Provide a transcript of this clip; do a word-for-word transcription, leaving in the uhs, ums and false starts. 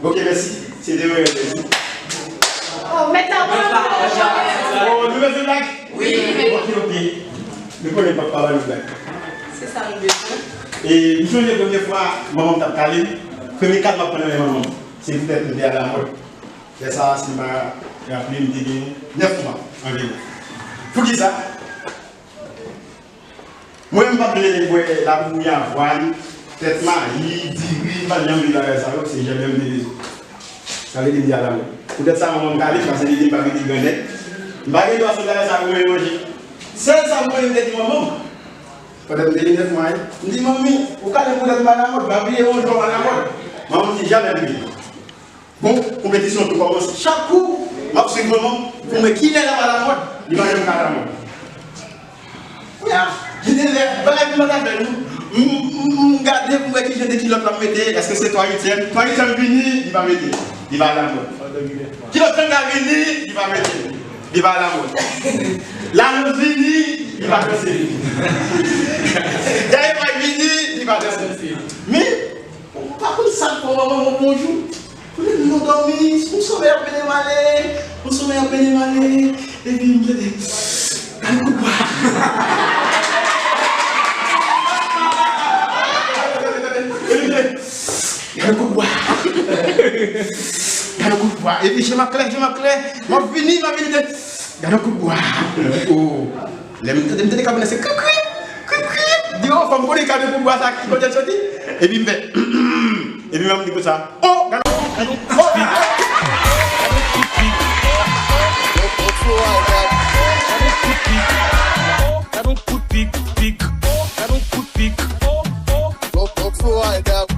Ok, mèsi. Se de rèv, mèsi. Oh, mèt la, oh, nou bezwen blag? Wi. Ok, ok. Nou konnen papa ba nou blag. Se sa nou bezwen. E m sonje premye fwa manman m t ap kale m, premye kal m ap pran nan men manman m, se poutèt m te alamòd. Lè sa a, si m pa raple, m te gen nèf mwa anviwon. Poukisa? Mwen, m pa t vle bwè lapouri avwàn, tèt mayi, diri, m pa t janm vle bagay sa yo, se jèbèm m te bezwen. Sa vle di m te alamòd. Poutèt sa, manman m kale m, paske li di m pa vin di grannèg. M pa gen dwa sot bagay sa yo mwen manje. Sèl sa m konnen m te di manman m, pandan m te gen nèf mwa, wi, m di, "Manmi, ou kale m poutèt m alamòd, pa bliye yon jou w alamòd." Manman m di, "Jamè bliye." Bon, konpetisyon tou kòmanse. Chak kou, m ap swiv manman m pou m wè kilè l ap alamòd, li pa janm ka alamòd. Kounye a, gen de lè, bagay pou m ta fè nou. M, m, m gade pou m wè ki jan de kilòt l ap mete, èske se twa uityèm? Twa uityèm vini, li pa mete, li pa alamòd. Kilòt tanga vini, li pa mete, li pa alamòd. Lalòz vini, li pa danse. Dayè pay vini, li pa danse. Men, ou pa konn sa k pran manman m yon jou. Kounye a nou dòmi, yon somèy ap mennen m ale, yon somèy ap mennen m ale, epi m tande, "Gade kout bwa!" Epi m tande, "Gade kout bwa!" Gade kout bwa! Epi je m ap klè, je m ap klè, m ap vini, m ap vini, tande, "Gade kout bwa!" Oh. Lè m tande, m tande kab nan se krik, krik, krik, krik. Di, "Oh, fò m konnen kab nan kout bwa sa, ki kote l soti?" Epi m fè, epi m di konsa, "Oh, gade yon kout pik, oh, gade yon kout pik, gade yon kout pik, pik, oh, gade yon kout pik, pik, oh, gade yon kout pik, oh, oh."